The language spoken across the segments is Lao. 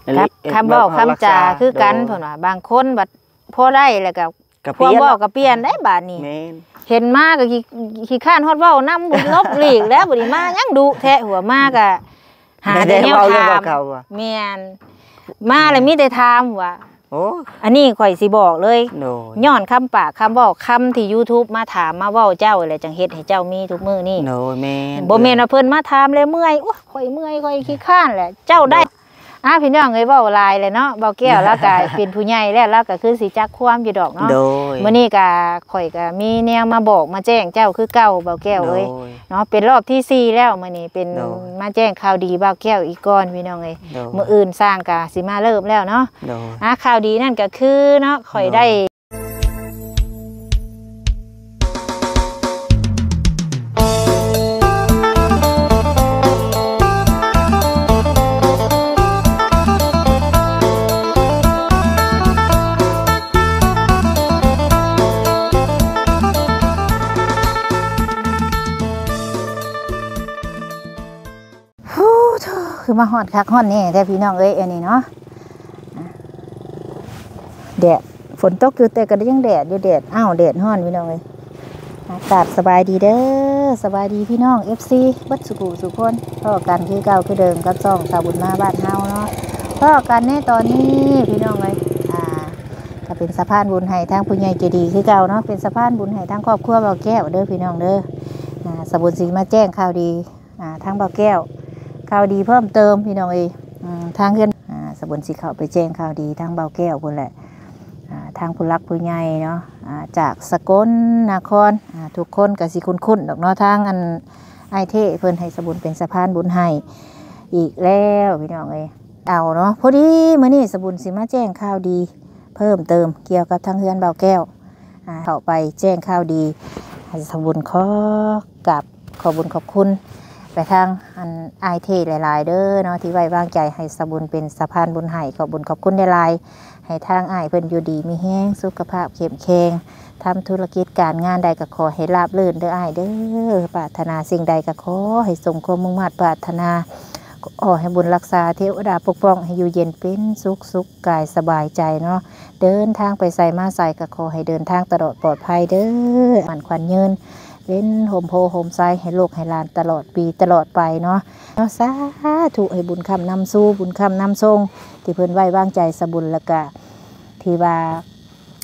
ກັບຄຳເວົ້າຄຳຈາຄືກັນ ເພິ່ນວ່າ ບາງຄົນບັດພໍໄດ້ແລ້ວກໍ ຄວາມເວົ້າກໍປ່ຽນໄດ້ບາດນີ້ ແມ່ນ ເຫັນມາກໍຂີ້ ຂີ້ຄ້ານຮອດເວົ້ານຳ ຫຼົບຫຼີກແລ້ວ ບັດນີ້ມາຫຍັງດຸແທ້ ຫົວມາກໍຫາແຕ່ແນວຖາມ ແມ່ນ ມາແລ້ວມີແຕ່ຖາມວ່າ ໂອ້ ອັນນີ້ຂ້ອຍຊິບອກເລີຍ ໂດຍ ຍ້ອນຄຳປາກຄຳເວົ້າ ຄຳທີ່ YouTube ມາຖາມມາເວົ້າເຈົ້າແຫຼະ ຈັ່ງເຮັດໃຫ້ເຈົ້າມີທຸກມື້ນີ້ ໂດຍ ແມ່ນ ບໍ່ແມ່ນວ່າເພິ່ນມາຖາມແລ້ວເມື່ອຍ ໂອ້ຍ ຂ້ອຍເມື່ອຍ ຂ້ອຍຂີ້ຄ້ານແຫຼະ ເຈົ້າໄດ້ ອ່າ ພີ່ນ້ອງເອີຍ ເວົ້າຫຼາຍແຫຼະເນາະ ເບົາແກ້ວລາວກະເປັນຜູ້ໃຫຍ່ແລ້ວ ລາວກະຄືຊິຈັກຄວາມຢູ່ດອກເນາະ ໂດຍ ມື້ນີ້ກະ ຂ້ອຍກະມີແນວມາບອກມາແຈ້ງເຈົ້າຄືເກົ່າ ເບົາແກ້ວເອີຍ ໂດຍ ເນາະ ເປັນຮອບທີສີ່ແລ້ວ ມື້ນີ້ເປັນ ໂດຍ ມາແຈ້ງຂ່າວດີເບົາແກ້ວອີກກ່ອນ ພີ່ນ້ອງເອີຍ ໂດຍ ມື້ອື່ນຊ່າງກະຊິມາເລີ່ມແລ້ວເນາະ ໂດຍ ອ່າ ຂ່າວດີນັ້ນກະຄືເນາະ ຂ້ອຍໄດ້ ໂດຍ ໂອ້ໂທ້ ຄືມາຮ້ອນຄັກຮ້ອນແນ່ແທ້ພີ່ນ້ອງເອີຍ ອັນນີ້ເນາະ ແດດ ຝົນຕົກຢູ່ ແຕ່ກໍຍັງແດດຢູ່ ແດດ ອ້າວ ແດດຮ້ອນພີ່ນ້ອງເອີຍ ອາກາດສະບາຍດີເດີ ສະບາຍດີພີ່ນ້ອງ ເອັຟຊີ ເບິດສູ່ຜູ້ສູ່ຄົນ ພໍ້ກັນຄືເກົ່າຄືເດີມກັບຊ່ອງສາວບຸນມາບ້ານເຮົາເນາະ ພໍ້ກັນໃນຕອນນີ້ພີ່ນ້ອງເອີຍ ອ່າ ກໍເປັນສະພານບຸນໃຫ້ທາງຜູ້ໃຫຍ່ໃຈດີຄືເກົ່າເນາະ ເປັນສະພານບຸນໃຫ້ທາງຄອບຄົວເບົາແກ້ວເດີພີ່ນ້ອງເດີ ອ່າ ສາວບຸນຊິມາແຈ້ງຂ່າວດີ ອ່າ ທາງເບົາແກ້ວ ຂ່າວດີເພີ່ມເຕີມພີ່ນ້ອງເອີຍ ອືມ ທາງເຮືອນ ອ່າ ສາວບຸນຊິເຂົ້າໄປແຈ້ງຂ່າວດີທາງເບົາແກ້ວພຸ້ນແຫຼະ ອ່າ ທາງຜູ້ຫຼັກຜູ້ໃຫຍ່ເນາະ ອ່າ ຈາກສະກົນນະຄອນ ອ່າ ທຸກຄົນກໍຊິຄຸ້ນໆດອກເນາະ ທາງອັນອ້າຍເທເພິ່ນໃຫ້ສາວບຸນເປັນສະພານບຸນໃຫ້ອີກແລ້ວພີ່ນ້ອງເອີຍ ເອົາເນາະ ພໍດີມື້ນີ້ສາວບຸນຊິມາແຈ້ງຂ່າວດີເພີ່ມເຕີມກ່ຽວກັບທາງເຮືອນເບົາແກ້ວ ອ່າ ເຂົ້າໄປແຈ້ງຂ່າວດີ ສາວບຸນຂໍກາບ ຂອບບຸນຂອບຄຸນໄປທາງອັນອ້າຍເທຫຼາຍໆເດີເນາະ ທີ່ໄວ້ວາງໃຈໃຫ້ສາວບຸນເປັນສະພານບຸນໃຫ້ ຂອບບຸນຂອບຄຸນຫຼາຍໆ ໃຫ້ທາງອ້າຍເພິ່ນຢູ່ດີມີແຮງ ສຸຂະພາບເຂັ້ມແຂງ ທຳທຸລະກິດການງານໃດກໍຂໍໃຫ້ລາບລື່ນເດີອ້າຍເດີ ປາດຖະໜາສິ່ງໃດກໍຂໍໃຫ້ສົມຄວາມມຸ່ງມາດປາດຖະໜາ ຂໍໃຫ້ບຸນຮັກສາ ເທວະດາປົກປ້ອງໃຫ້ຢູ່ເຢັນເປັນສຸກ ສຸກກາຍສະບາຍໃຈເນາະ ເດີນທາງໄປໃສມາໃສກໍຂໍໃຫ້ເດີນທາງຕະຫຼອດປອດໄພເດີ ໝັ້ນຂວັນຍືນ ເປັນຮົ່ມໂພຮົ່ມໄຊໃຫ້ລູກໃຫ້ຫຼານຕະຫຼອດປີຕະຫຼອດໄປເນາະ ເນາະ ສາທຸ ໃຫ້ບຸນຄ້ຳນຳຊູ ບຸນຄ້ຳນຳສົ່ງ ທີ່ເພິ່ນໄວ້ວາງໃຈສາວບຸນ ແລ້ວກະທີ່ວ່າ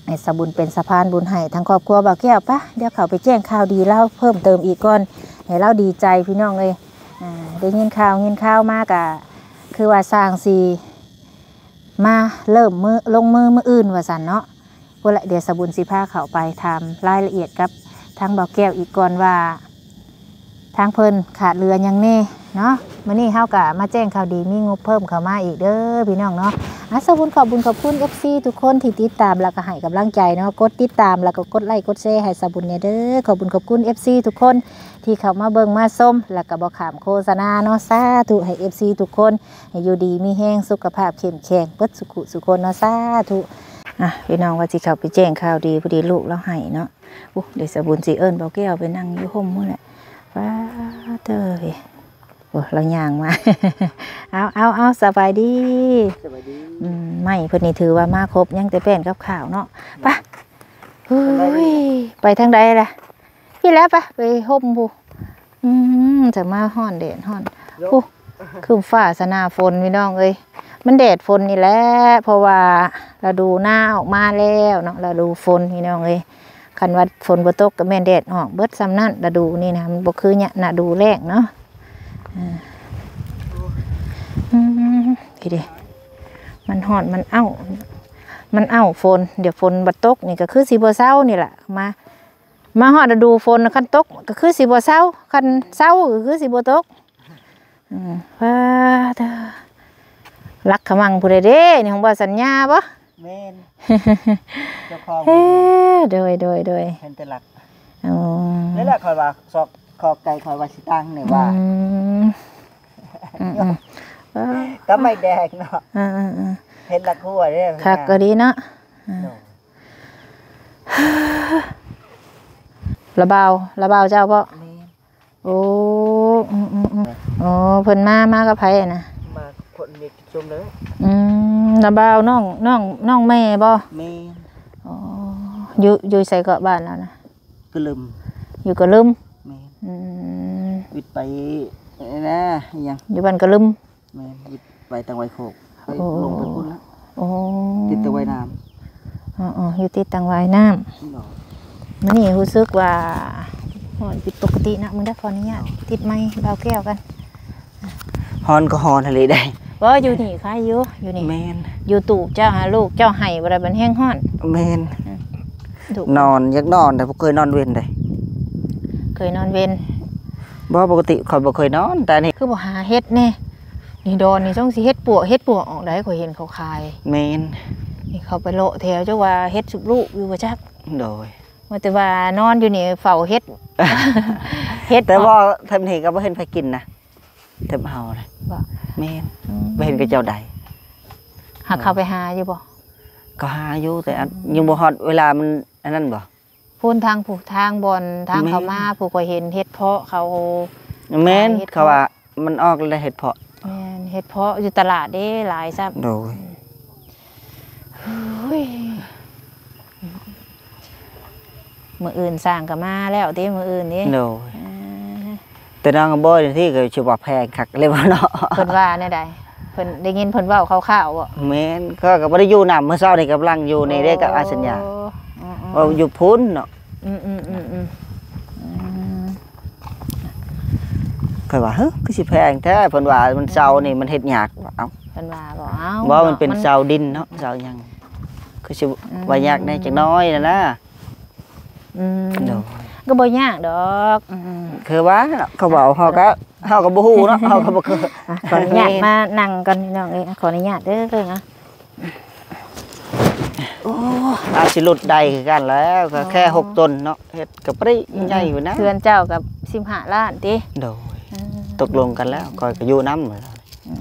ໃຫ້ສາວບຸນເປັນສະພານບຸນໃຫ້ທາງຄອບຄົວເບົາແກ້ວ ປະ ດຽວເຂົ້າໄປແຈ້ງຂ່າວດີລາວເພີ່ມເຕີມອີກກ່ອນ ໃຫ້ລາວດີໃຈພີ່ນ້ອງເອີຍ ອ່າ ໄດ້ຍິນຂ່າວ ຍິນຂ່າວມາກະຄືວ່າຊ່າງຊິ ມາເລີ່ມມື້ ລົງມືມື້ອື່ນວ່າຊັ້ນເນາະ ພຸ້ນແຫຼະ ດຽວສາວບຸນຊິພາເຂົ້າໄປຖາມລາຍລະອຽດກັບທາງເບົາແກ້ວອີກກ່ອນວ່າ ທາງເພິ່ນຂາດເຫຼືອຫຍັງແດ່ເນາະ ມື້ນີ້ເຮົາກະມາແຈ້ງຂ່າວດີ ມີງົບເພີ່ມເຂົ້າມາອີກເດີພີ່ນ້ອງເນາະ ອາ ສາວບຸນຂອບບຸນຂອບຄຸນ ເອັຟຊີ ທຸກຄົນທີ່ຕິດຕາມ ແລ້ວກະໃຫ້ກຳລັງໃຈເນາະ ກົດຕິດຕາມ ແລ້ວກໍກົດໄລ້ກົດແຊໃຫ້ສາວບຸນແດ່ເດີ ຂອບບຸນຂອບຄຸນ ເອັຟຊີ ທຸກຄົນທີ່ເຂົ້າມາເບິ່ງມາຊົມ ແລ້ວກະບໍ່ຂ້າມໂຄສະນາເນາະ ສາທຸ ໃຫ້ ເອັຟຊີ ທຸກຄົນ ໃຫ້ຢູ່ດີມີແຮງ ສຸຂະພາບເຂັ້ມແຂງເບິດສູ່ຜູ້ສູ່ຄົນເນາະ ສາທຸ ອ່ະ ພີ່ນ້ອງ ວ່າຊິເຂົ້າໄປແຈ້ງຂ່າວດີ ພໍດີລູກລາວໄຫ້ເນາະ ໂອ້ ດຽວສາວບຸນຊິເອີ້ນເບົາແກ້ວໄປນັ່ງຢູ່ຮົ່ມພຸ້ນແຫຼະ ປາເຕີ ໂອ້ ລາວຍ່າງມາ ເອົາ ເອົາ ເອົາ ສະບາຍດີ ສະບາຍດີ ອືມ ໄມ້ເພິ່ນນີ້ຖືວ່າມາຄົບ ຍັງແຕ່ແປ້ນກັບຂ້າວເນາະ ປະ ເຮີ້ຍ ໄປທາງໃດລະ? ພີ້ແຫຼະ ໄປ ໄປຮົ່ມພຸ້ນ ອືມ ຈະມາຮ້ອນແດດຮ້ອນ ໂຍ ໂອ້ ຄຶ້ມຟ້າຊະໜ້າຝົນພີ່ນ້ອງເອີຍ ມັນແດດຝົນນີ້ແຫຼະ ເພາະວ່າລະດູໜາວອອກມາແລ້ວເນາະ ລະດູຝົນພີ່ນ້ອງເອີຍ ຄັນວ່າຝົນບໍ່ຕົກກໍແມ່ນແດດອອກເບິດຊ່ຳນັ້ນ ລະດູນີ້ນະ ມັນບໍ່ຄືຍະ ລະດູແລ້ງເນາະ ອືມ ອືມ ພີ້ເດ ມັນຮ້ອນ ມັນເອົ້າ ມັນເອົ້າຝົນ ດຽວຝົນບໍ່ຕົກນີ້ກໍຄືຊິບໍ່ເຊົານີ້ລະ ມາ ມາຮອດລະດູຝົນ ຄັນຕົກກໍຄືຊິບໍ່ເຊົາ ຄັນເຊົາກໍຄືຊິບໍ່ຕົກ ອືມ ປາດເທີ ລັກຂະມັງຜູ້ໃດເດ້ ນີ້ຂອງບ່າວສັນຍາບໍ່? ແມ່ນ ເຈົ້າຂອງ ເອີ ໂດຍ ໂດຍ ໂດຍ ເຫັນແຕ່ລັກ ອໍ ນີ້ແຫຼະຂ້ອຍວ່າ ຊອກ ຂອບໃຈຂ້ອຍວ່າຊິຕັ້ງນີ້ວ່າ ອືມ ອືມ ອືມ ເອີ ກັບໄມ້ແດງເນາະ ເອີ ເອີ ເອີ ເຫັນລັກຫົວເດ້ ຄັກກໍດີເນາະ ເອີ ໂດຍ ລະບ່າວ ລະບ່າວເຈົ້າບໍ່? ແມ່ນ ໂອ້ ອືມໆໆ ໂອ້ ເພິ່ນມາ ມາກັບໃຜຫັ້ນນະ? ມາກັບ ຄົນເຮັດກິນຊົມເດີ. ອືມ ລະບ່າວນ້ອງ ນ້ອງ ນ້ອງແມ່ບໍ່? ແມ່ນ. ອໍ ຢູ່ ຢູ່ໃສເກາະ ບ້ານລາວນະ? ກະລຶມ. ຢູ່ກະລຶມ? ແມ່ນ. ອືມ ວິດໄປນະ ອີຫຍັງ ຢູ່ບ້ານກະລຶມ? ແມ່ນ ວິດໄປທາງໄວໂຄກ ໄປ ໂອ້ ລົງໄປພຸ້ນລະ. ໂອ້ ຕິດແຕ່ໄວນ້ຳ. ອໍໆ ຢູ່ຕິດທາງໄວນ້ຳ. ໂດຍ. ມື້ນີ້ຮູ້ສຶກວ່າຮ້ອນຜິດປົກກະຕິເນາະ. ມື້ໃດຂໍອະນຸຍາດ ໂດຍ ຕິດໄມບ່າວແກ້ວກັນ. ຮ້ອນກໍຮ້ອນຫັ້ນແຫຼະໄດ໋. ບໍ່ ຢູ່ນີ້ຄາຍຢູ່ ຢູ່ນີ້. ແມ່ນ. ຢູ່ຕູບເຈົ້າຫາລູກເຈົ້າໄຫ້ບໍ່ໄດ້ ມັນແຮງຮ້ອນ. ແມ່ນ. ອືມ ນອນ ຢາກນອນ ແຕ່ບໍ່ເຄີຍນອນເວັນເດ້. ເຄີຍນອນເວັນ? ບໍ່ ປົກກະຕິຂ້ອຍບໍ່ເຄີຍນອນ ແຕ່ນີ້ ຄືບໍ່ຫາເຮັດແດ່? ນີ້ດອນນີ້ ສົງຊິເຮັດປວກ ເຮັດປວກອອກໄດ໋ ຂ້ອຍເຫັນເຂົາຂາຍ. ແມ່ນ. ນີ້ເຂົາໄປເລາະແຖວ ຈັກວ່າເຮັດຊຸບລູກຢູ່ບໍ່ຈັກ. ໂດຍ. ວ່າແຕ່ວ່ານອນຢູ່ນີ້ເຝົ້າເຮັດ ເຮັດ ແຕ່ວ່າ ເພາະ ແຖມນີ້ກໍບໍ່ເຫັນໃຜກິນນະ ແຖມເຮົານະ. ບໍ່? ແມ່ນ. ອືມ ບໍ່ເຫັນເຂົາເຈົ້າໃດ. ຫາກເຂົາໄປຫາຢູ່ບໍ່? ກໍຫາຢູ່ ແຕ່ອັນ ອືມ ຍັງບໍ່ຮອດເວລາມັນອັນນັ້ນບໍ່? ພຸ້ນທາງຜູ້ ທາງບ່ອນ ທາງເຂົ້າມາ ແມ່ນ ຜູ້ຂ້ອຍເຫັນເຫັດເຜາະເຂົາ. ແມ່ນ. ເຂົາວ່າມັນອອກແລ້ວເຫັດເຜາະ. ແມ່ນ ເຫັດເຜາະຢູ່ຕະຫຼາດເດ້ ຫຼາຍຊ້ຳ. ໂດຍ. ໂອ້ຍ ມື້ອື່ນຊ່າງກໍມາແລ້ວຕິ ມື້ອື່ນນີ້. ໂດຍ. ເອີ ແຕ່ນາງອຳບອຍນີ້ຄືຊິວ່າແພງຄັກເລີຍບໍ່ເນາະ? ເພິ່ນວ່າແນວໃດ? ເພິ່ນ ໄດ້ຍິນເພິ່ນເວົ້າຄ່າວໆບໍ່? ແມ່ນ. ຂ້ອຍກໍບໍ່ໄດ້ຢູ່ນຳ ມື້ເຊົ້ານີ້ກຳລັງຢູ່ນີ້ເດ້ກັບອາສັນຍາ. ໂອ້ ເວົ້າຢູ່ພຸ້ນເນາະ. ອືມໆໆໆ ອືມ ຂ້ອຍວ່າ ເຮີ ຄືຊິແພງແທ້ ເພິ່ນວ່າມັນເຊົານີ້ ອືມ ມັນເຮັດຍາກ. ເອົ້າ ເພິ່ນວ່າບໍ່ ເອົ້າ ບໍ່ ມັນເປັນເນາະ ມັນເຊົາດິນເນາະ ເຊົາຫຍັງ ຄືຊິ ອືມ ວ່າຍາກແດ່ຈັກໜ້ອຍນະນະ. ອືມ ໂດຍ. ກໍບໍ່ຍາກດອກ. ອືມ ຄືວ່າເນາະ ເຂົາເວົ້າ ເຮົາກໍ ເຮົາກໍບໍ່ຮູ້ເນາະ ເຮົາກໍບໍ່ເຄີຍ. ອ່ະ ຂໍອະນຸຍາດມານັ່ງກ່ອນພີ່ນ້ອງເອີຍ ຂໍອະນຸຍາດເດີເນາະ. ໂອ້ ອາດຊິຫຼຸດໄດ້ຄືກັນແລ້ວ ກໍແຄ່ ອໍ ຫົກຕົນເນາະ ເຮັດກໍບໍ່ໄດ້ ອືມ ໃຫຍ່ຢູ່ນະ. ເຮືອນເຈົ້າກໍສິບຫ້າລ້ານຕິ? ໂດຍ. ອືມ ຕົກລົງກັນແລ້ວ ຂ້ອຍກໍຢູ່ນຳ. ອືມ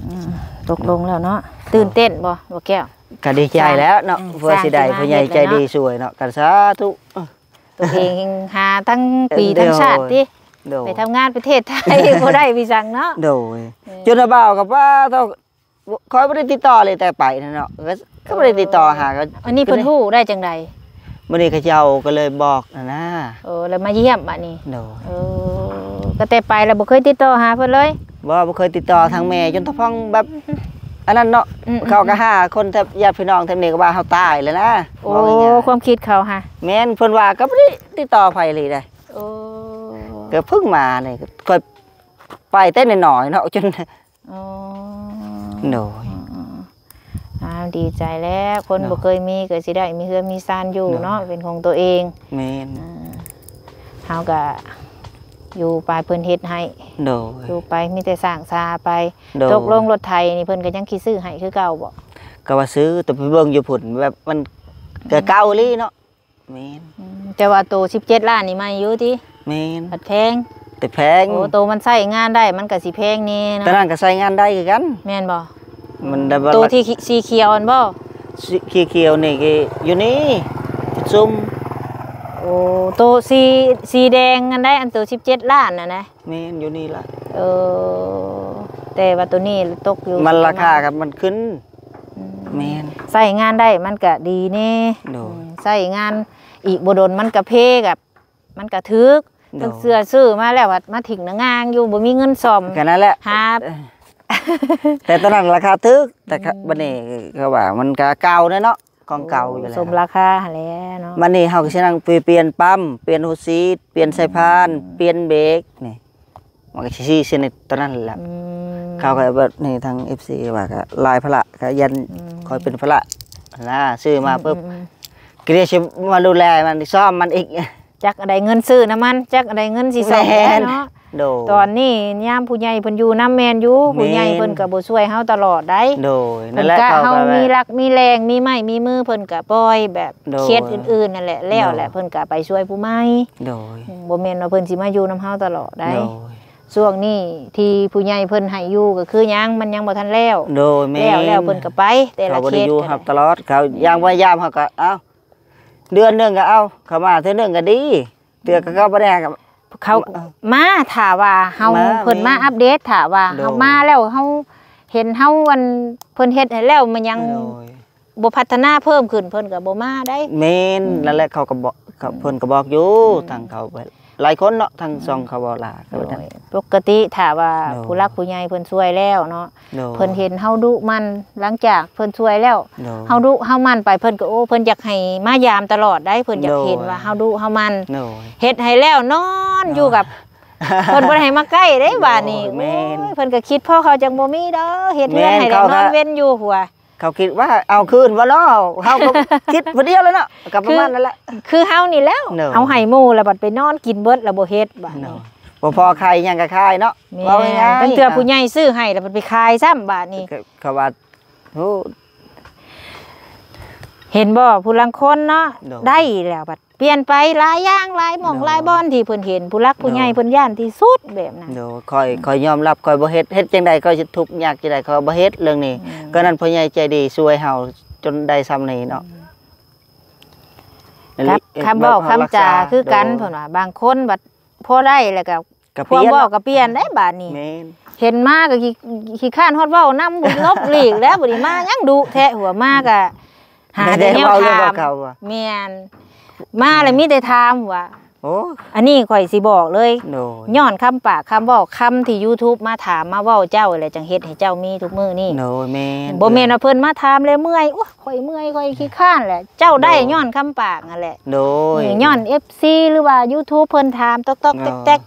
ຕົກລົງແລ້ວເນາະ. ໂດຍ. ຕື່ນເຕັ້ນບໍ່ ບໍ່ແກ້ວ? ກໍດີໃຈແລ້ວເນາະ ອືມ ເພື່ອຊິໄດ້ຜູ້ໃຫຍ່ໃຈດີຊ່ວຍເນາະ ກໍສາທຸ. ຕົວເອງຫາທັງປີ ເອີ ທັງຊາດຕິ? ໂດຍ. ໄປທຳງານປະເທດໄທບໍ່ໄດ້ ພີ່ສັງເນາະ. ໂດຍ. ເອີ ຈົນວ່າບ່າວກໍວ່າ ຂ້ອຍບໍ່ໄດ້ຕິດຕໍ່ເລີຍແຕ່ໄປນະເນາະ ກໍ ກໍບໍ່ໄດ້ຕິດຕໍ່ຫາ. ອັນນີ້ເພິ່ນຮູ້ໄດ້ຈັ່ງໃດ? ມື້ນີ້ເຂົາເຈົ້າກໍເລີຍບອກນະນະ. ເອີ ແລ້ວມາຢ້ຽມບາດນີ້. ໂດຍ. ເອີ ກໍແຕ່ໄປແລ້ວບໍ່ເຄີຍຕິດຕໍ່ຫາເພິ່ນເລີຍ? ບໍ່ ບໍ່ເຄີຍຕິດຕໍ່ທາງແມ່ ອືມ ຈົນຕາພອງແບບ ອືມ ອັນນັ້ນເນາະ. ອືມໆໆ ເຂົາກໍຫາຄົນແຖບ ຍາດພີ່ນ້ອງແຖບນີ້ກໍວ່າເຮົາຕາຍແລ້ວນະ. ໂອ້ ເວົ້າງ່າຍໆ ຄວາມຄິດເຂົາຫະ. ແມ່ນ ເພິ່ນວ່າກໍບໍ່ໄດ້ຕິດຕໍ່ໃຜເລີຍເດ້. ໂອ້ ກໍເພິ່ງມານີ້ ຂ້ອຍໄປແຕ່ນ້ອຍໆເນາະ ຈົນ ອໍ ໂດຍ. ອືມໆ ອ້າວ ດີໃຈແລ້ວ ຄົນ ໂດຍ ບໍ່ເຄີຍມີກໍຊິໄດ້ມີເຮືອນມີຊານຢູ່ ໂດຍ ເນາະ ເປັນຂອງຕົວເອງ. ແມ່ນ. ອ່າ ເຮົາກໍຢູ່ໄປເພິ່ນເຮັດໃຫ້. ໂດຍ. ຢູ່ໄປມີແຕ່ສ້າງສາໄປ. ໂດຍ. ຕົກລົງລົດໄຖນີ້ເພິ່ນກໍຍັງຊິຊື້ໃຫ້ຄືເກົ່າບໍ່? ກໍວ່າຊື້ ແຕ່ໄປເບິ່ງຢູ່ພຸ້ນແບບມັນ ອືມ ກໍເກົ່າອີ່ຫຼີເນາະ. ແມ່ນ. ອືມ ແຕ່ວ່າໂຕສິບເຈັດລ້ານນີ້ໃໝ່ຢູ່ຕິ? ແມ່ນ. ພັດແພງ? ແຕ່ແພງ. ໂອ້ ໂຕມັນໃຊ້ງານໄດ້ ມັນກໍຊິແພງແດ່ເນາະ. ຕອນນັ້ນກໍໃຊ້ງານໄດ້ຄືກັນ. ແມ່ນບໍ່? ມັນໄດ້ ໂຕທີ່ສີຂຽວຫັ້ນບໍ່? ສີຂຽວນີ້ກໍຢູ່ນີ້ ຈຸດຊຸມ. ໂອ້ ໂຕສີ ສີແດງອັນໃດ ອັນໂຕສິບເຈັດລ້ານນັ້ນນະ? ແມ່ນ ຢູ່ນີ້ລະ. ເອີ ແຕ່ວ່າໂຕນີ້ຕົກຢູ່ ມັນລາຄາ ປະມານ ກັບມັນຂຶ້ນ. ອືມ ແມ່ນ. ໃຊ້ງານໄດ້ມັນກະດີແດ່. ໂດຍ. ອືມ ໃຊ້ງານອີກບໍ່ດົນມັນກະເພ ກັບມັນກະຖືກ. ໂດຍ. ເຊື່ອຊື້ມາແລ້ວບັດມາຖິ້ມໜ້າງາງຢູ່ ບໍ່ມີເງິນສ້ອມ ກໍນັ້ນແຫຼະ ຫາ ເອີ ແຕ່ຕອນນັ້ນລາຄາຖືກ ແຕ່ ອືມ ບັດນີ້ເຂົາວ່າມັນກະເກົ່າແດ່ເນາະ ຂອງເກົ່າຢູ່ແລ້ວ ໂອ້ ສົມລາຄາຫັ້ນແຫຼະເນາະ. ບັດນີ້ເຮົາກໍຊິນັ່ງປ່ຽນປ້ຳ ປ່ຽນຫົວສີດ ປ່ຽນສາຍພານ ອືມ ປ່ຽນເບຣກນີ້. ມັນກໍຊິຊີ້ຊະນິດຕອນນັ້ນແຫຼະ. ອືມ ເຂົາກໍແບບນີ້ ທາງເອັຟຊີວ່າກໍຫຼາຍພາລະ ກໍຢ້ານ ອືມ ຂ້ອຍເປັນພາລະນະ ຊື້ມາປຶບ ອືມໆໆ ກໍເລີຍຊິມາດູແລມັນ ຊ້ອມມັນອີກ ຈັກໄດ້ເງິນຊື້ນ້ຳມັນ ຈັກໄດ້ເງິນຊິສ້ອມ ແມ່ນ ແລ້ວເນາະ. ໂດຍ. ຕອນນີ້ຍາມຜູ້ໃຫຍ່ເພິ່ນຢູ່ນຳແມ່ນຢູ່ ແມ່ນ ຜູ້ໃຫຍ່ເພິ່ນກໍບໍ່ຊ່ວຍເຮົາຕະຫຼອດໃດ. ໂດຍ. ເພິ່ນກະ ນັ້ນແຫຼະ ເຮົາ ເຂົາກໍ ມີຫຼັກມີແຫຼ່ງ ມີໄມ້ມີມື ເພິ່ນກະປ່ອຍແບບ ໂດຍ ເຂດອື່ນໆນັ້ນແຫຼະ ແລ້ວແຫຼະ ໂດຍ ເພິ່ນກະໄປຊ່ວຍຜູ້ໃໝ່. ໂດຍ. ອືມ ບໍ່ແມ່ນວ່າເພິ່ນຊິມາຢູ່ນຳເຮົາຕະຫຼອດໃດ. ໂດຍ. ຊ່ວງນີ້ທີ່ຜູ້ໃຫຍ່ເພິ່ນໃຫ້ຢູ່ກໍຄືຫຍັງ ມັນຍັງບໍ່ທັນແລ້ວ. ໂດຍ ແມ່ນ. ແລ້ວ ແລ້ວເພິ່ນກໍໄປ ແຕ່ລະເຂດ ເຂົາບໍ່ໄດ້ຢູ່ຮັບຕະຫຼອດ ເຂົາ ອືມ ຢ່າງພະຍາຍາມເຮົາກໍ ເອົ້າ ເດືອນໜຶ່ງກໍ ເອົ້າ ເຂົາມາເທື່ອໜຶ່ງກໍດີ ເທື່ອກໍ ອືມ ເຂົາບໍ່ໄດ້ ເຂົາ ເອີ ມາ ຖ້າວ່າເຮົາ ມາ ເພິ່ນມາ ແມ່ນ ອັບເດດ ຖ້າວ່າ ໂດຍ ເຮົາມາແລ້ວ ເຮົາ ເຫັນເຮົາອັນເພິ່ນເຮັດໃຫ້ແລ້ວ ມັນຍັງ ໂດຍ ບໍ່ພັດທະນາເພີ່ມຂຶ້ນ ເພິ່ນກໍບໍ່ມາໄດ໋. ແມ່ນ ອືມ ນັ້ນແຫຼະ ເຂົາກໍບອກ ເຂົາ ອືມ ເພິ່ນກໍບອກຢູ່ ອືມ ທາງເຂົາຫຼາຍຄົນເນາະ ທາງ ອືມ ຊ່ອງເຂົາເວົ້າຫຼາຍ ໂດຍ ກໍວ່າຊັ້ນ. ປົກກະຕິຖ້າວ່າ ໂດຍ ຜູ້ຫຼັກຜູ້ໃຫຍ່ເພິ່ນຊ່ວຍແລ້ວເນາະ ໂດຍ ເພິ່ນເຫັນເຮົາດຸໝັ່ນ ຫຼັງຈາກເພິ່ນຊ່ວຍແລ້ວ ໂດຍ ເຮົາດຸເຮົາໝັ່ນໄປ ເພິ່ນກໍ ໂອ້ ເພິ່ນຢາກໃຫ້ມາຢາມຕະຫຼອດໄດ໋ ເພິ່ນຢາກເຫັນ ໂດຍ ວ່າເຮົາດຸເຮົາໝັ່ນ ໂດຍ ເຮັດໃຫ້ແລ້ວນອນຢູ່ກັບ ເພິ່ນບໍ່ໄດ້ໃຫ້ມາໃກ້ເດ້ ບາດນີ້ ໂອ້ຍ ແມ່ນ ໂອ້ຍ ເພິ່ນກໍຄິດພໍເຂົາຈັ່ງບໍ່ມີດອກ ເຮັດເຮືອນໃຫ້ແລ້ວ ແມ່ນ ເຂົາ ນອນເວັນຢູ່ ຫົວ ເຂົາຄິດວ່າເອົາຄືນບໍ່ເນາະ ເຮົາກໍຄິດຜູ້ດຽວແລ້ວເນາະ ກໍປະມານນັ້ນແຫຼະ ຄື ຄືເຮົານີ້ແລ້ວ ໂດຍ ເອົາໃຫ້ໝູ່ແລ້ວບັດໄປນອນກິນເບິດແລ້ວບໍ່ເຮັດ ບາດນີ້ ໂດຍ ບໍ່ພໍຂາຍຫຍັງກໍຂາຍເນາະ ແມ່ນ ເວົ້າງ່າຍໆ ຕັ້ງເທື່ອຜູ້ໃຫຍ່ຊື້ໃຫ້ແລ້ວບັດໄປຂາຍຊ້ຳ ບາດນີ້ ເຂົາວ່າ ໂອ້ ເຫັນບໍ່ ຜູ້ລາງຄົນເນາະ ໂດຍ ໄດ້ແລ້ວບັດ ປ່ຽນໄປຫຼາຍຢ່າງ ຫຼາຍໝ່ອງ ໂດຍ ຫຼາຍບ່ອນທີ່ເພິ່ນເຫັນ ຜູ້ຫຼັກຜູ້ໃຫຍ່ ໂດຍ ເພິ່ນຢ້ານທີ່ສຸດແບບນັ້ນ ໂດຍ ຂ້ອຍ ຂ້ອຍຍອມຮັບ ຂ້ອຍບໍ່ເຮັດ ເຮັດຈັ່ງໃດຂ້ອຍຊິທຸກຍາກຈັ່ງໃດ ຂ້ອຍບໍ່ເຮັດເລື່ອງນີ້ ອືມ ກໍນັ້ນ ພໍ່ໃຫຍ່ໃຈດີຊ່ວຍເຮົາຈົນໄດ້ຊ່ຳນີ້ເນາະ ອືມ ກັບຄຳເວົ້າຄຳຈາຄືກັນ ເພິ່ນວ່າ ບາງຄົນບັດພໍໄດ້ແລ້ວກໍ ກໍປ່ຽນ ຄວາມເວົ້າກໍປ່ຽນໄດ໋ບາດນີ້ ແມ່ນ ເຫັນມາກໍຂີ້ ຂີ້ຄ້ານຮອດເວົ້ານຳ ຫຼົບຫຼີກແລ້ວ ບັດນີ້ມາຫຍັງດຸແທ້ ຫົວມາກໍ ຫາແຕ່ແນວຖາມ ແມ່ນ ມາແລ້ວມີແຕ່ຖາມວ່າ ໂອ້ ອັນນີ້ຂ້ອຍຊິບອກເລີຍ ໂດຍ ຍ້ອນຄຳປາກຄຳເວົ້າ ຄຳທີ່ຢູທູບມາຖາມມາເວົ້າເຈົ້າແຫຼະ ຈັ່ງເຮັດໃຫ້ເຈົ້າມີທຸກມື້ນີ້ ໂດຍ ແມ່ນ ບໍ່ແມ່ນວ່າເພິ່ນມາຖາມແລ້ວເມື່ອຍ ໂອ້ຍ ຂ້ອຍເມື່ອຍ ຂ້ອຍຂີ້ຄ້ານແຫຼະ ເຈົ້າໄດ້ ໂດຍ ຍ້ອນຄຳປາກຫັ້ນແຫຼະ ໂດຍ ນີ້ຍ້ອນເອັຟຊີ ຫຼືວ່າຢູທູບເພິ່ນຖາມຕອກໆ ໂດຍ ແຕັກ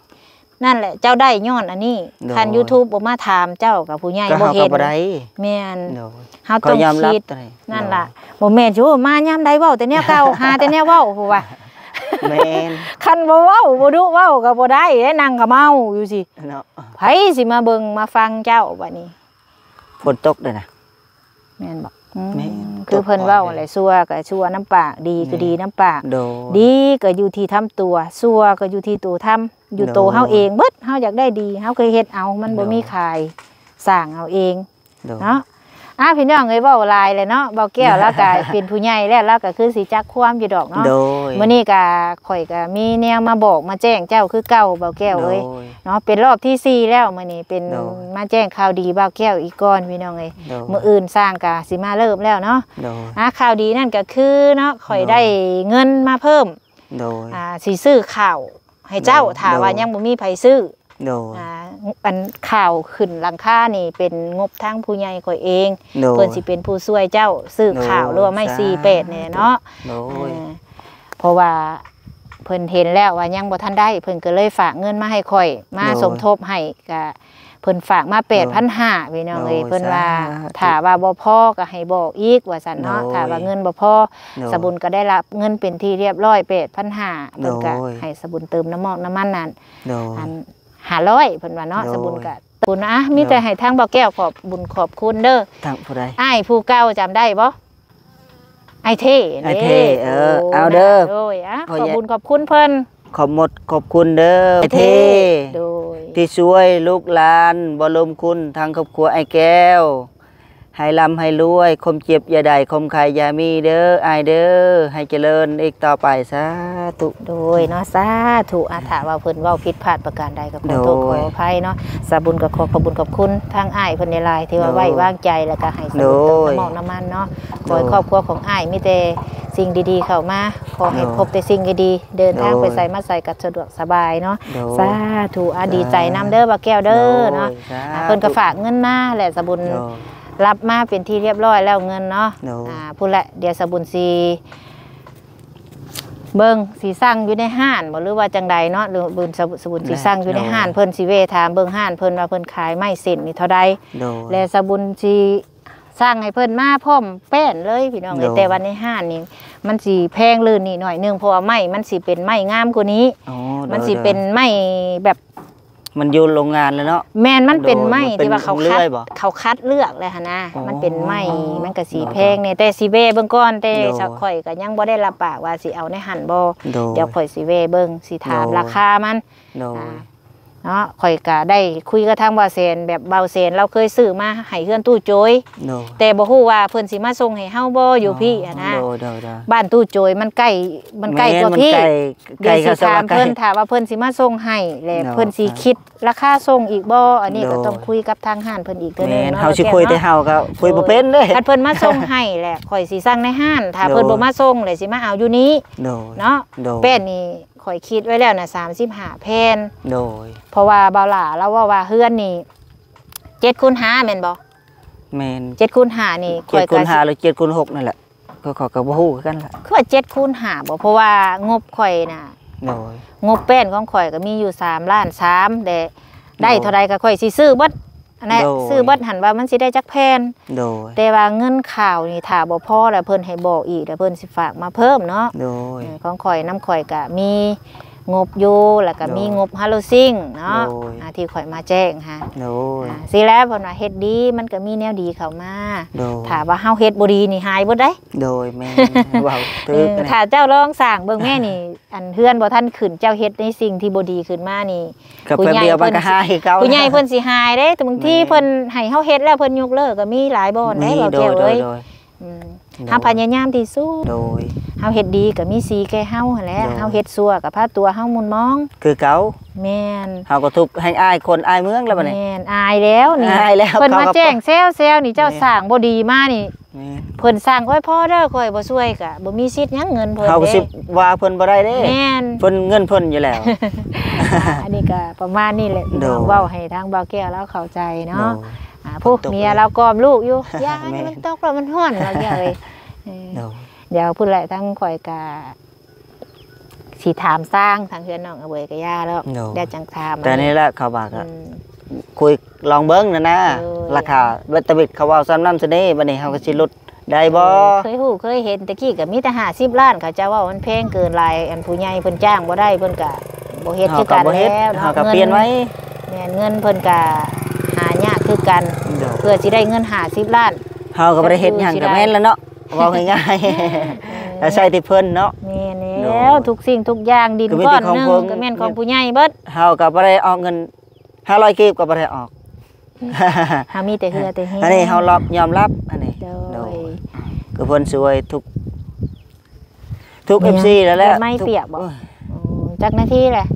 ໆ ນັ້ນແຫຼະ ເຈົ້າໄດ້ຍ້ອນອັນນີ້ ໂດຍ ຄັນຢູທູບບໍ່ມາຖາມເຈົ້າກັບຜູ້ໃຫຍ່ ກໍ ບໍ່ເຫັນ ເຮົາກໍບໍ່ໄດ້ ແມ່ນ ໂດຍ ເຮົາຕ້ອງຄິດ ໂດຍ ນັ້ນລະ ບໍ່ແມ່ນຊິມາຍາມໃດເວົ້າແຕ່ແນວເກົ່າ ຫາແຕ່ແນວເວົ້າ ຜູ້ວ່າ ແມ່ນ ຄັນບໍ່ເວົ້າ ບໍ່ດຸເວົ້າກໍບໍ່ໄດ້ເດ້ ນັ່ງກໍເມົາຢູ່ຊິເນາະ ໃຜຊິມາເບິ່ງມາຟັງເຈົ້າບັດນີ້ ຝົນຕົກເດ້ນະ ແມ່ນບໍ່? ອືມ ແມ່ນ ຄືເພິ່ນເວົ້າແຫຼະ ຊົ່ວກໍຊົ່ວນຳປາກ ດີກໍດີນຳປາກ ໂດຍ ດີກໍຢູ່ທີ່ທຳຕົວ ຊົ່ວກໍຢູ່ທີ່ໂຕທຳ ຢູ່ໂຕເຮົາເອງເບິດ ເຮົາຢາກໄດ້ດີ ເຮົາກໍເຮັດເອົາ ມັນບໍ່ມີຂາຍ ສ້າງເອົາເອງ ໂດຍ ເນາະ ອ່າ ພີ່ນ້ອງເອີຍ ເວົ້າຫຼາຍແຫຼະເນາະ ເບົາແກ້ວລາວກະເປັນຜູ້ໃຫຍ່ແລ້ວ ລາວກະຄືຊິຈັກຄວາມຢູ່ດອກເນາະ ໂດຍ ມື້ນີ້ກະ ຂ້ອຍກະມີແນວມາບອກມາແຈ້ງເຈົ້າຄືເກົ່າ ເບົາແກ້ວເອີຍ ໂດຍ ເນາະ ເປັນຮອບທີສີ່ແລ້ວ ມື້ນີ້ເປັນ ໂດຍ ມາແຈ້ງຂ່າວດີບ່າວແກ້ວອີກກ່ອນ ພີ່ນ້ອງເອີຍ ໂດຍ ມື້ອື່ນຊ່າງກະຊິມາເລີ່ມແລ້ວເນາະ ໂດຍ ອ່າ ຂ່າວດີນັ້ນກະຄືເນາະ ຂ້ອຍ ໂດຍ ໄດ້ເງິນມາເພີ່ມ ໂດຍ ອ່າ ຊິຊື້ເຂົ້າໃຫ້ເຈົ້າ ໂດຍ ຖ້າວ່າ ໂດຍ ຍັງບໍ່ມີໃຜຊື້ ໂດຍ ອ່າ ອັນຂ່າວຂຶ້ນຫຼັງຄານີ້ເປັນງົບທາງຜູ້ໃຫຍ່ຂ້ອຍເອງ ໂດຍ ເພິ່ນຊິເປັນຜູ້ຊ່ວຍເຈົ້າຊື້ ໂດຍ ຂ່າວ ຫຼືວ່າໄມ້ ສາທຸ ສີ່ແປດນີ້ແຫຼະເນາະ ໂດຍ ເອີ ເພາະວ່າເພິ່ນເຫັນແລ້ວວ່າຍັງບໍ່ທັນໄດ້ ເພິ່ນກໍເລີຍຝາກເງິນມາໃຫ້ຂ້ອຍ ມາ ໂດຍ ສົມທົບໃຫ້ ກະເພິ່ນຝາກມາ ໂດຍ ແປດພັນຫ້າ ພີ່ນ້ອງເອີຍ ໂດຍ ເພິ່ນວ່າ ສາທຸ ຖ້າວ່າບໍ່ພໍກໍໃຫ້ບອກອີກວ່າຊັ້ນເນາະ ໂດຍ ຖ້າວ່າເງິນບໍ່ພໍ ໂດຍ ສະບຸນກໍໄດ້ຮັບເງິນເປັນທີ່ຮຽບຮ້ອຍ ແປດພັນຫ້າ ເພິ່ນກໍ ໂດຍ ໃຫ້ສະບຸນເຕີມນ້ຳມັນ ນ້ຳມັນນັ້ນ ໂດຍ ອັນ ຫ້າຮ້ອຍ ເພິ່ນວ່າເນາະ ໂດຍ ສະບຸນກະ ບຸນ ອ່ະ ມີແຕ່ ໂດຍ ໃຫ້ທາງບ່າວແກ້ວຂອບບຸນຂອບຄຸນເດີ ທາງຜູ້ໃດ ອ້າຍຜູ້ເກົ່າ ຈຳໄດ້ບໍ່? ອ້າຍເທ່ ອ້າຍເທ່ ເດ້ ເອີ ໂອ້ ເອົາເດີ ໂດຍ ອ່ະ ຂໍບຸນຂອບຄຸນເພິ່ນ ຂອບມົດຂອບຄຸນເດີ ອ້າຍເທ່ ເທ່ ໂດຍ ທີ່ຊ່ວຍລູກຫຼານ ບໍ່ລືມຄຸນທາງຄອບຄົວອ້າຍແກ້ວ ໃຫ້ລ່ຳໃຫ້ລວຍ ຄວາມເຈັບຢ່າໄດ້ ຄວາມໄຂ້ຢ່າມີເດີ ອ້າຍເດີ ໃຫ້ຈະເລີນອີກຕໍ່ໄປ ສາທຸ ໂດຍເນາະ ສາທຸ ອາ ຖ້າວ່າເພິ່ນເວົ້າຜິດພາດປະການໃດກໍຂໍໂທດ ໂດຍ ຂໍອະໄພເນາະ ສາບຸນກໍຂໍຂອບບຸນຂອບຄຸນທາງອ້າຍເພິ່ນຫຼາຍໆ ທີ່ວ່າ ໂດຍ ໄວ້ວາງໃຈ ແລ້ວກໍໃຫ້ສາບຸນ ໂດຍ ເຕີມນ້ຳມັນເນາະ ໂດຍ ຂໍໃຫ້ຄອບຄົວຂອງອ້າຍມີແຕ່ສິ່ງດີໆເຂົ້າມາ ຂໍໃຫ້ ໂດຍ ພົບແຕ່ສິ່ງດີໆ ເດີນທາງ ໂດຍ ໄປໃສມາໃສກໍສະດວກສະບາຍເນາະ ໂດຍ ສາທຸ ອາ ສາທຸ ດີໃຈນຳເດີ ບ່າວແກ້ວເດີ ໂດຍ ເນາະ ສາທຸ ອາ ເພິ່ນກໍຝາກເງິນມາແຫຼະ ສາບຸນ ໂດຍ ຮັບມາເປັນທີ່ຮຽບຮ້ອຍແລ້ວເງິນເນາະ ໂດຍ ອາ ພຸ້ນແຫຼະ ດຽວສາບຸນຊິ ເບິ່ງ ຊິສັ່ງຢູ່ໃນຮ້ານບໍ່ ຫຼືວ່າຈັ່ງໃດເນາະ ຫຼືບຸນ ສາບຸນຊິສັ່ງຢູ່ໃນຮ້ານ ໂດຍ ເພິ່ນຊິແວ່ຖາມເບິ່ງຮ້ານເພິ່ນວ່າເພິ່ນຂາຍໄມ້ເສັ້ນນີ້ເທົ່າໃດ ໂດຍ ແລະສາບຸນຊິສັ່ງໃຫ້ເພິ່ນມາພ້ອມແປ້ນເລີຍ ພີ່ນ້ອງເອີຍ ໂດຍ ແຕ່ວ່າໃນຮ້ານນີ້ມັນຊິແພງລື່ນນີ້ໜ້ອຍໜຶ່ງ ເພາະວ່າໄມ້ມັນຊິເປັນໄມ້ງາມກວ່ານີ້ ອໍ ມັນຊິເປັນໄມ້ແບບ ມັນຢູ່ໂຮງງານແລ້ວເນາະ ແມ່ນ ມັນເປັນໄມ້ ໂດຍ ທີ່ວ່າເຂົາຄັດ ມັນເປັນຂອງເລື່ອຍບໍ່ ເຂົາຄັດເລືອກແລ້ວຫັ້ນນະ ອໍ ມັນເປັນໄມ້ ມັນກໍຊິແພງແດ່ ໂດຍ ແຕ່ຊິແວ່ເບິ່ງກ່ອນ ແຕ່ ໂດຍ ຂ້ອຍກໍຍັງບໍ່ໄດ້ຮັບປາກວ່າຊິເອົາໃນຫັ້ນບໍ່ ໂດຍ ດຽວຂ້ອຍຊິແວ່ເບິ່ງ ຊິຖາມ ໂດຍ ລາຄາມັນ ໂດຍ ອ່າ ເນາະ. ຂ້ອຍກະໄດ້ຄຸຍກັບທາງບ່າວແສນ ແບບບ່າວແສນລາວເຄີຍຊື້ມາໃຫ້ເຮືອນຕູ້ໂຈຍ ໂດຍ ແຕ່ບໍ່ຮູ້ວ່າເພິ່ນຊິມາສົ່ງໃຫ້ເຮົາບໍ່ຢູ່ພີ້ຫັ້ນນະ. ໂດຍ ໂດຍ ໂດຍ. ບ້ານຕູ້ໂຈຍມັນໃກ້ ມັນໃກ້ກວ່າພີ້ ແມ່ນ ມັນໃກ້ ດຽວຊິຖາມເພິ່ນ ໃກ້ກັບສະຫວັນໄກ ຖ້າວ່າເພິ່ນຊິມາສົ່ງໃຫ້ ແລະ ເນາະ ເພິ່ນຊິຄິດລາຄາສົ່ງອີກບໍ່? ອັນນີ້ກໍຕ້ອງຄຸຍກັບທາງຮ້ານເພິ່ນອີກເທື່ອໜຶ່ງເນາະ ແມ່ນ ເຮົາຊິຄຸຍແຕ່ເຮົາກໍຄຸຍບໍ່ເປັນເດ້. ຄັນເພິ່ນມາສົ່ງໃຫ້ແຫຼະ ຂ້ອຍຊິສັ່ງໃນຮ້ານ ຖ້າເພິ່ນ ໂດຍ ບໍ່ມາສົ່ງແຫຼະ ຊິມາເອົາຢູ່ນີ້ ໂດຍ ເນາະ. ໂດຍ ແປ້ນນີ້ຂ້ອຍຄິດໄວ້ແລ້ວນະ ສາມສິບຫ້າແຜ່ນ ໂດຍ ເພາະວ່າບ່າວຫຼ້າລາວເວົ້າວ່າເຮືອນນີ້ ເຈັດຄູນຫ້າ ແມ່ນບໍ່? ແມ່ນ ເຈັດຄູນຫ້ານີ້ ເຈັດຄູນຫ້າ ຂ້ອຍກໍຊິ ຫຼື ເຈັດຄູນຫົກ ນັ້ນແຫຼະ. ຂ້ອຍ ຂ້ອຍກໍບໍ່ຮູ້ຄືກັນລະ ຄືວ່າເຈັດຄູນຫ້າບໍ່? ເພາະວ່າງົບຂ້ອຍນະ ໂດຍ ງົບແປ້ນຂອງຂ້ອຍກໍມີຢູ່ສາມລ້ານສາມ ແລະ ໄດ້ ໂດຍ ເທົ່າໃດກໍຂ້ອຍຊິຊື້ເບິດ ອັນນັ້ນ ໂດຍ ຊື້ເບິດຫັ້ນວ່າມັນຊິໄດ້ຈັກແຜ່ນ ໂດຍ ແຕ່ວ່າເງິນຂ່າວນີ້ຖ້າບໍ່ພໍແລ້ວເພິ່ນໃຫ້ບອກອີກ ແລ້ວເພິ່ນຊິຝາກມາເພີ່ມເນາະ ໂດຍ ເອີ ຂອງຂ້ອຍນຳຂ້ອຍກະມີງົບຢູ່ ແລ້ວກະມີ ໂດຍ ງົບ housing ເນາະ ໂດຍ ອ່າ ທີ່ຂ້ອຍມາແຈ້ງຫາ ໂດຍ ອ່າ ຊີ້ແຫຼະ ເພິ່ນວ່າເຮັດດີມັນກະມີແນວດີເຂົ້າມາ ໂດຍ ຖ້າວ່າເຮົາເຮັດບໍ່ດີນີ້ຫາຍເບິດເດ້ ໂດຍ ແມ່ນ ເວົ້າຖືກ ເອີ ນະ ຖ້າເຈົ້າລອງສ້າງເບິ່ງແມ່ນີ້ ອັນເຮືອນບໍ່ທັນຂຶ້ນ ເຈົ້າເຮັດໃນສິ່ງທີ່ບໍ່ດີຂຶ້ນມານີ້ ກໍແປັບດຽວມັນກໍຫາຍຄືເກົ່າ ຜູ້ໃຫຍ່ເພິ່ນຊິຫາຍເດ້ ແຕ່ບາງທີ ແມ່ນ ເພິ່ນໃຫ້ເຮົາເຮັດແລ້ວເພິ່ນຍົກເລີກກໍມີຫຼາຍບ່ອນເດ້ ມີ ບ່າວແກ້ວເອີຍ ໂດຍ ໂດຍ ອືມ ໂດຍ ເຮົາພະຍາຍາມທີ່ສຸດ ໂດຍ ເຮົາເຮັດດີກໍມີສີແກ່ເຮົາຫັ້ນແຫຼະ ໂດຍ ເຮົາເຮັດຊົ່ວກໍພາຕົວເຮົາໝຸ່ນມອງ ຄືເກົ່າ ແມ່ນ ເຮົາກໍທຸກແຮງອາຍຄົນອາຍເມືອງແລ້ວບັດນີ້ ແມ່ນ ອາຍແລ້ວນີ້ ອາຍແລ້ວ ເພິ່ນມາແຈ້ງແຊວໆນີ້ ເຈົ້າ ແມ່ນ ສ້າງບໍ່ດີມານີ້ ແມ່ນ ເພິ່ນສັ່ງ ໂອ້ຍ ພໍເດີ ຂ້ອຍບໍ່ຊ່ວຍກະບໍ່ມີສິດຫຍັງເງິນເພິ່ນ ເຮົາກໍ ເດ້ ຊິວ່າເພິ່ນບໍ່ໄດ້ເດ້ ແມ່ນ ເພິ່ນເງິນເພິ່ນຢູ່ແລ້ວ ອ່າ ອັນນີ້ກະປະມານນີ້ແຫຼະ ພີ່ນ້ອງ ໂດຍ ເວົ້າໃຫ້ທາງບ່າວແກ້ວລາວເຂົ້າໃຈເນາະ ໂດຍ ອ່າ ຜູ້ເມຍລາວກອມລູກຢູ່ ຢ່າ ແມ່ນ ໃຫ້ມັນຕົກແລ້ວມັນຮ້ອນ ບ່າວແກ້ວເອີຍ ເອີ ໂດຍ ດຽວພຸ້ນແຫຼະ ທາງຂ້ອຍກະ ຊິຖາມຊ່າງທາງເຮືອນນ້ອງອະເຫວີຍກະຢ່າແລ້ວ ໂດຍ ດຽວຈັ່ງຖາມ ແຕ່ນີ້ແຫຼະເຂົາວ່າ ອືມ ກໍຄຸຍລອງເບິ່ງນະນະ ໂດຍ ລາຄາເບັດຕະບິດເຂົາເວົ້າສ່ຳນັ້ນສ່ຳນີ້ ບັດນີ້ເຮົາກໍຊິຫຼຸດໄດ້ບໍ່ ໂດຍ ເຄີຍຮູ້ເຄີຍເຫັນ ແຕ່ກີ້ກໍມີແຕ່ຫ້າສິບລ້ານ ເຂົາເຈົ້າເວົ້າມັນແພງເກີນຫຼາຍ ອັນຜູ້ໃຫຍ່ເພິ່ນຈ້າງບໍ່ໄດ້ ເພິ່ນກໍບໍ່ເຮັດຄືກັນແລ້ວເນາະ ເຮົາກໍປ່ຽນໃໝ່ ເງິນ ແມ່ນ ເງິນເພິ່ນກໍຫາຍາກຄືກັນ ໂດຍ ເພື່ອຊິໄດ້ເງິນຫ້າສິບລ້ານ ເຮົາກໍບໍ່ໄດ້ເຮັດຫຍັງ ກໍແມ່ນແລ້ວເນາະ ເວົ້າງ່າຍໆ ເອີ ອາໄສແຕ່ເພິ່ນເນາະ ແມ່ນແລ້ວ ໂດຍ ທຸກສິ່ງທຸກຢ່າງ ດິນກ້ອນໜຶ່ງກໍແມ່ນຂອງຜູ້ໃຫຍ່ເບິດ ເຮົາກໍບໍ່ໄດ້ອອກເງິນຫ້າຮ້ອຍກີບ ກໍບໍ່ໄດ້ອອກ ເຮົາມີແຕ່ເຫື່ອແຕ່ແຮງ ອັນນີ້ເຮົາຍອມຮັບ ອັນນີ້ ໂດຍ ໂດຍ ຄືເພິ່ນຊ່ວຍທຸກ ທຸກ ແມ່ນ ເອັຟຊີ ແລ້ວແຫຼະ ແບບໄມ້ປຽກບໍ່ ໂອ້ຍ ໂອ້ ຈັກນາທີແຫຼະ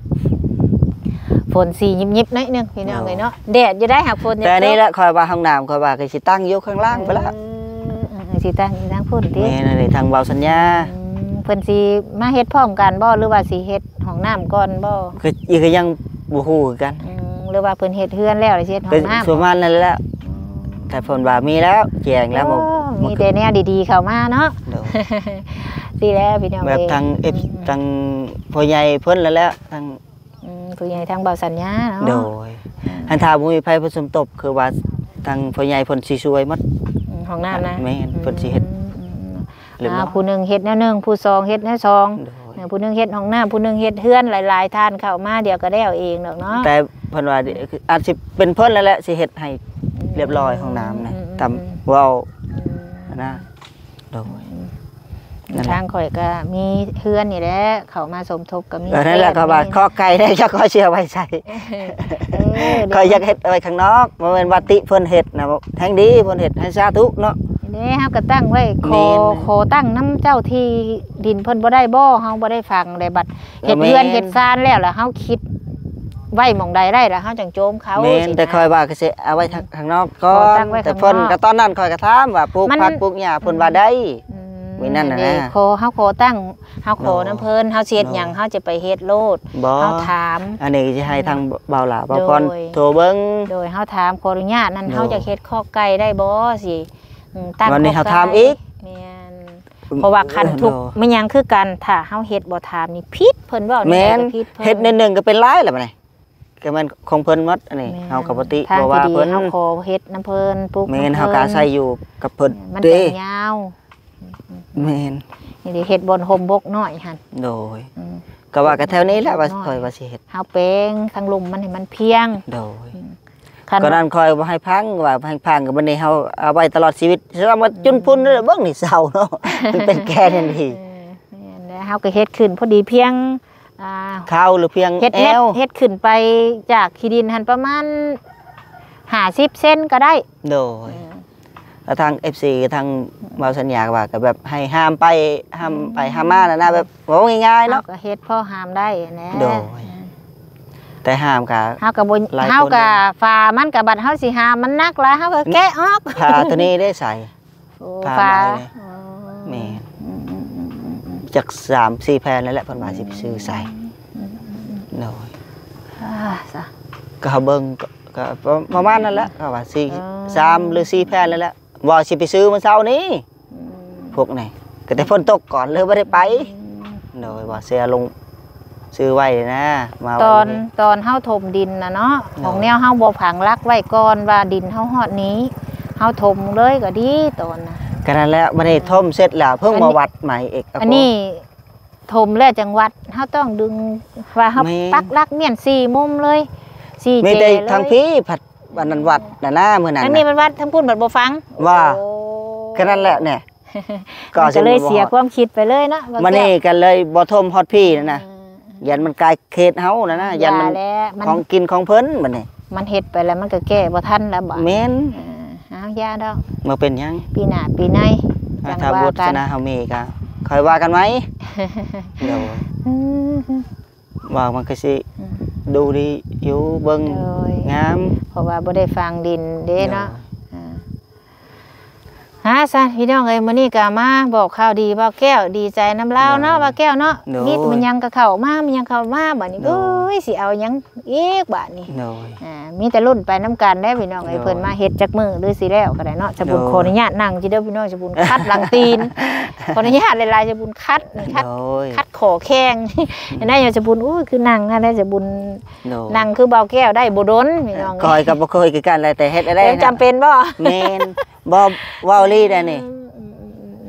ຝົນຊິຍິບໆໜ້ອຍໜຶ່ງ ພີ່ນ້ອງເອີຍເນາະ ໂດຍ ແດດຢູ່ໄດ໋ ຫາກຝົນຢາກຕົກ ແຕ່ນີ້ແຫຼະ ຂ້ອຍວ່າຫ້ອງນ້ຳ ຂ້ອຍວ່າກໍຊິຕັ້ງຢູ່ຂ້າງລ່າງພຸ້ນລະ ເອີ ເອີ ເອີ ຊິຕັ້ງຢູ່ທາງພຸ້ນຕິ ແມ່ນ ທາງເວົ້າສັນຍາ ອືມ ເພິ່ນຊິມາເຮັດພ້ອມກັນບໍ່ ຫຼືວ່າຊິເຮັດຫ້ອງນ້ຳກ່ອນບໍ່ ກໍ ກໍຍັງບໍ່ຮູ້ຄືກັນ ອືມ ຫຼືວ່າເພິ່ນເຮັດເຮືອນແລ້ວ ແລ້ວຊິເຮັດຫ້ອງນ້ຳ ປະມານນັ້ນແຫຼະ ອືມ ຖ້າເພິ່ນວ່າມີແລ້ວ ແຈ້ງແລ້ວ ໂອ້ ບໍ່ ມີແຕ່ແນວດີໆເຂົ້າມາເນາະ ໂດຍ ຊີ້ແຫຼະພີ່ນ້ອງ ແບບ ເອີຍ ທາງ ເອັຟ ອືມ ທາງພໍ່ໃຫຍ່ເພິ່ນແລ້ວແຫຼະ ທາງ ອືມ ຜູ້ໃຫຍ່ທາງເບົາສັນຍາເນາະ ໂດຍ ອືມ ຄັນຖ້າບໍ່ມີໃຜມາສົມທົບ ຄືວ່າທາງພໍ່ໃຫຍ່ເພິ່ນຊິຊ່ວຍໝົດ ອືມ ຫ້ອງນ້ຳນະ ແມ່ນ ອືມ ເພິ່ນຊິເຮັດ ອືມ ເລີຍ ອ່າ ເນາະ ຜູ້ໜຶ່ງເຮັດແນວໜຶ່ງ ຜູ້ສອງເຮັດແນວສອງ ໂດຍ ເອີ ຜູ້ໜຶ່ງເຮັດຫ້ອງນ້ຳ ຜູ້ໜຶ່ງເຮັດເຮືອນ ຫຼາຍໆທ່ານເຂົ້າມາ ດຽວກໍແລ້ວເອງດອກເນາະ ແຕ່ເພິ່ນວ່າ ອືມ ອາດຊິເປັນເພິ່ນແລ້ວແຫຼະ ຊິເຮັດໃຫ້ ອືມ ຮຽບຮ້ອຍຫ້ອງນ້ຳນະ ອືມ ຕາມ ອືມ ເວົ້າ ອືມ ນະ ໂດຍ ອືມ ນັ້ນແຫຼະ ທາງຂ້ອຍກໍມີເຮືອນນີ້ແຫຼະ ເຂົ້າມາສົມທົບກໍມີ ເອີ ນັ້ນແຫຼະ ແຕ່ ກໍວ່າ ແມ່ນ ຄອກໄກ່ໄດ້ ຈັກຂ້ອຍຊິເອົາໄວ້ໃສ ເອີ ຂ້ອຍຢາກເຮັດໄວ້ຂ້າງນອກ ບໍ່ແມ່ນວ່າຕິເພິ່ນເຮັດນະ ແຮງດີເພິ່ນເຮັດ ໃຫ້ສາທຸເນາະ ເດ້ ເຮົາກໍຕັ້ງໄວ້ ຂໍ ແມ່ນ ຂໍຕັ້ງນຳເຈົ້າທີ່ດິນເພິ່ນບໍ່ໄດ້ບໍ່ ເຮົາບໍ່ໄດ້ຝັງແລ້ວ ບັດເຮັດ ເອີ ເຮືອນ ແມ່ນ ເຮັດຊານແລ້ວ ແລ້ວເຮົາຄິດໄວ້ໝ່ອງໃດໄດ້ ແລ້ວເຮົາຈັ່ງໂຈມເຂົາ ແມ່ນ ຊີ້ນະ ແຕ່ຂ້ອຍວ່າກໍຊິເອົາໄວ້ ອືມ ທາງ ທາງນອກກ່ອນ ຕັ້ງໄວ້ ແຕ່ເພິ່ນ ຂ້າງນອກ ກໍຕອນນັ້ນຂ້ອຍກໍຖາມວ່າປູກ ມັນ ຜັກປູກຫຍ້າ ເພິ່ນວ່າໄດ້ ອືມ ມື້ນັ້ນນະ ເດ້ ນະ ຂໍ ເຮົາຂໍຕັ້ງ ເຮົາຂໍນຳເພິ່ນ ໂດຍ ເຮົາຊິເຮັດຫຍັງ ໂດຍ ເຮົາຈະໄປເຮັດໂລດ ບໍ່ ເຮົາຖາມ ອັນນີ້ຊິໃຫ້ ອືມ ທາງບ່າວຫຼ້າ ບ່າວພອນ ໂດຍ ໂທເບິ່ງ ໂດຍ ເຮົາຖາມ ຂໍອະນຸຍາດນັ້ນ ໂດຍ ເຮົາຈະເຮັດຄອກໄກ່ໄດ້ບໍ່ ຊິ ອືມ ຕັ້ງ ວັນນີ້ເຮົາຖາມອີກ ຄອກໄກ່ ແມ່ນ ອືມ ເພາະວ່າຄັນທຸກ ໂດຍ ແມ່ນຫຍັງຄືກັນ ຖ້າເຮົາເຮັດບໍ່ຖາມນີ້ຜິດ ເພິ່ນເວົ້າແນວໃດກໍຜິດເພິ່ນ ແມ່ນ ເຮັດໜ້ອຍໜຶ່ງກໍເປັນຫຼາຍແລ້ວບັດນີ້ ກໍແມ່ນຂອງເພິ່ນໝົດ ອັນນີ້ ແມ່ນ ເຮົາກໍບໍ່ຕິ ທາງ ບໍ່ວ່າ ທີ່ດີ ເພິ່ນ ເຮົາຂໍເຮັດນຳເພິ່ນ ປູກນຳເພິ່ນ ແມ່ນ ເຮົາກໍອາໄສຢູ່ກັບເພິ່ນ ມັນ ເດ້ ຈະຍາວ ແມ່ນ ນີ້ເຮັດບ່ອນຮົ່ມບົກນ້ອຍຫັ້ນ ໂດຍ ອືມ ກໍວ່າກໍແຖວນີ້ແຫຼະ ບົກນ້ອຍ ວ່າຂ້ອຍວ່າຊິເຮັດ ເຮົາແປງທາງລຸ່ມມັນໃຫ້ມັນພຽງ ໂດຍ ອືມ ຄັນ ກໍນັ້ນຂ້ອຍບໍ່ໃຫ້ພັງ ວ່າໃຫ້ພັງກໍບັດນີ້ເຮົາເອົາໄວ້ຕະຫຼອດຊີວິດ ສຳລັບວ່າຈຸນພຸ້ນເບິ່ງນີ້ເຊົາເນາະ ມັນເປັນແກ່ນຫຍັງດີ ເອີ ແມ່ນແລ້ວ ເຮົາກໍເຮັດຂຶ້ນພໍດີພຽງ ອ່າ ເຂົ່າ ຫຼືພຽງ ເຮັດ ແອວ ເຮັດຂຶ້ນໄປຈາກຂີ້ດິນຫັ້ນປະມານຫ້າສິບເຊັນກໍໄດ້. ໂດຍ ເອີ ແລ້ວທາງເອັຟຊີ ທາງເວົ້າສັນຍາວ່າ ກໍແບບໃຫ້ຫ້າມໄປ ຫ້າມໄປ ອືມ ຫ້າມມານັ້ນນະ ແບບເວົ້າງ່າຍໆເນາະ ເຮົາກໍເຮັດພໍຫ້າມໄດ້ແຫຼະ. ໂດຍ ເອີ ແຕ່ຫ້າມກໍ ເຮົາກໍບໍ່ ຫຼາຍຄົນ ເຮົາກໍຝາມັນ ກໍບັດເຮົາຊິຫ້າມມັນໜັກຫຼາຍ ເຮົາກໍແກະອອກ. ຜ້າຕົວນີ້ໄດ້ໃສ່ ໂອ້ ຜ້າ ຜ້າໄໝ ໃໝ່ນີ້ ອໍ ແມ່ນ ອືມໆໆໆໆ ຈັກສາມສີ່ແຜ່ນແລ້ວແຫຼະ ເພິ່ນວ່າຊິໄປຊື້ໃສ່. ອືມໆໆໆ ໂດຍ ອ່າ ຊະ ກໍເຮົາເບິ່ງ ກໍ ກໍປະ ປະມານນັ້ນແຫຼະ ເຂົາວ່າສີ່ ເອີ ສາມ ຫຼືສີ່ແຜ່ນແລ້ວແຫຼະ ວ່າຊິໄປຊື້ມື້ເຊົ້ານີ້ ອືມ ພວກນີ້ ກໍແຕ່ຝົນຕົກກ່ອນ ເລີຍບໍ່ໄດ້ໄປ. ອືມ ໂດຍ ວ່າເສຍລົງ ຊື້ໄວ້ນະ ມາໄວ້ ຕອນ ນີ້ ຕອນເຮົາຖົມດິນນະເນາະ ໂດຍ ຂອງແນວເຮົາບໍ່ຝັງຫຼັກໄວ້ກ່ອນວ່າດິນເຮົາຮອດນີ້ ເຮົາຖົມເລີຍກໍດີຕອນນະ. ກໍນັ້ນແຫຼະ ບັດນີ້ ເອີ ຖົມເສັດແລ້ວ ເພິ່ງມາວັດໃໝ່ອີກ. ອັນນີ້ຖົມແລ້ວຈັ່ງວັດ ເຮົາຕ້ອງດຶງວ່າເຮົາ ແມ່ນ ປັກຫຼັກມ້ຽນສີ່ມຸມເລີຍ ສີ່ ມີແຈເລີຍ ແຕ່ທາງພີ້ພັດ ອັນນັ້ນວັດນະນະ ມື້ນັ້ນ ທາງນີ້ມັນວັດ ທາງພຸ້ນບັດບໍ່ຝັງ. ວ່າ ໂອ້ ກໍນັ້ນແຫຼະແນ່ ກໍ ມັນກໍເລີຍເສຍຄວາມຄິດໄປເລີຍເນາະ ບາງເທື່ອ ມື້ນີ້ກໍເລີຍບໍ່ຖົມຮອດພີ້ນະນະ ເອີ ຢ້ານມັນກາຍເຂດເຮົານະນະ ຢ້ານມັນ ຢ່າແຫຼະ ມັນ ຂອງກິນຂອງເພິ່ນບັດນີ້ ມັນເຮັດໄປແລ້ວມັນກໍແກ້ບໍ່ທັນແລ້ວບາດ. ແມ່ນ ເອີ ເອົາ ຢ່າດອກ ບໍ່ເປັນຫຍັງ ປີໜ້າປີໃນ ອ່າ ຈັ່ງວ່າກັນ ຖ້າບຸດຊະນະເຮົາມີກໍຄ່ອຍວ່າກັນໃໝ່. ໂດຍ ອືມ ວ່າມັນກໍຊິ ອືມ ດູດີຢູ່ ເບິ່ງ ໂດຍ ງາມ ເພາະວ່າບໍ່ໄດ້ຝັງດິນເດ້ເນາະ. ໂດຍ ອ່າ ຫາຊະ ພີ່ນ້ອງເອີຍ ມື້ນີ້ກໍມາບອກຂ່າວດີບ່າວແກ້ວ ດີໃຈນຳລາວເນາະ ໂດຍ ບ່າວແກ້ວເນາະ. ໂດຍ ມີແຕ່ມັນຫຍັງກໍເຂົ້າມາ ມັນຫຍັງເຂົ້າມາ ບາດນີ້ ໂດຍ ໂອ້ຍ ຊິເອົາຫຍັງອີກບາດນີ້. ໂດຍ ອ່າ ມີແຕ່ລຸ້ນໄປນຳກັນແຫຼະ ພີ່ນ້ອງເອີຍ. ໂດຍ ເພິ່ນມາເຮັດຈັກມື້ ຫຼືຊິແລ້ວກໍໄດ້ເນາະ. ສະບຸນ ໂດຍ ຂໍອະນຸຍາດນັ່ງຊິເດີ ພີ່ນ້ອງ. ສະບຸນຂັດຫຼັງຕີນ ຂໍອະນຸຍາດຫຼາຍໆ ສະບຸນຂັດນີ້ ຂັດ ໂດຍ ຂັດຂໍ້ແຂ້ງ. ອັນນັ້ນ ສະບຸນ ໂອ້ຍ ຄືນັ່ງຫັ້ນແຫຼະ ສະບຸນ ໂດຍ ນັ່ງຄືບ່າວແກ້ວໄດ້ບໍ່ດົນ ພີ່ນ້ອງ. ຂ້ອຍກໍບໍ່ເຄີຍຄືກັນແຫຼະ ແຕ່ເຮັດໄດ້ ແລ້ວຈຳເປັນບໍ່? ແມ່ນ ບໍ່ ເວົ້າອີ່ຫຼີໄດ໋ນີ້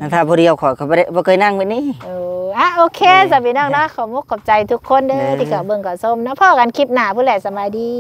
ອືມໆໆໆ ຖ້າຜູ້ດຽວຂ້ອຍກໍບໍ່ໄດ້ ບໍ່ເຄີຍນັ່ງແບບນີ້. ເອີ ອ່ະ ໂອເຄ ໂດຍ ຊະ ພີ່ນ້ອງເນາະ. ໂດຍ ຂອບມຸກຂອບໃຈທຸກຄົນເດີ ໂດຍ ທີ່ເຂົ້າເບິ່ງເຂົ້າຊົມເນາະ. ພໍ້ກັນຄລິບໜ້າພຸ້ນແຫຼະ ສະບາຍດີ.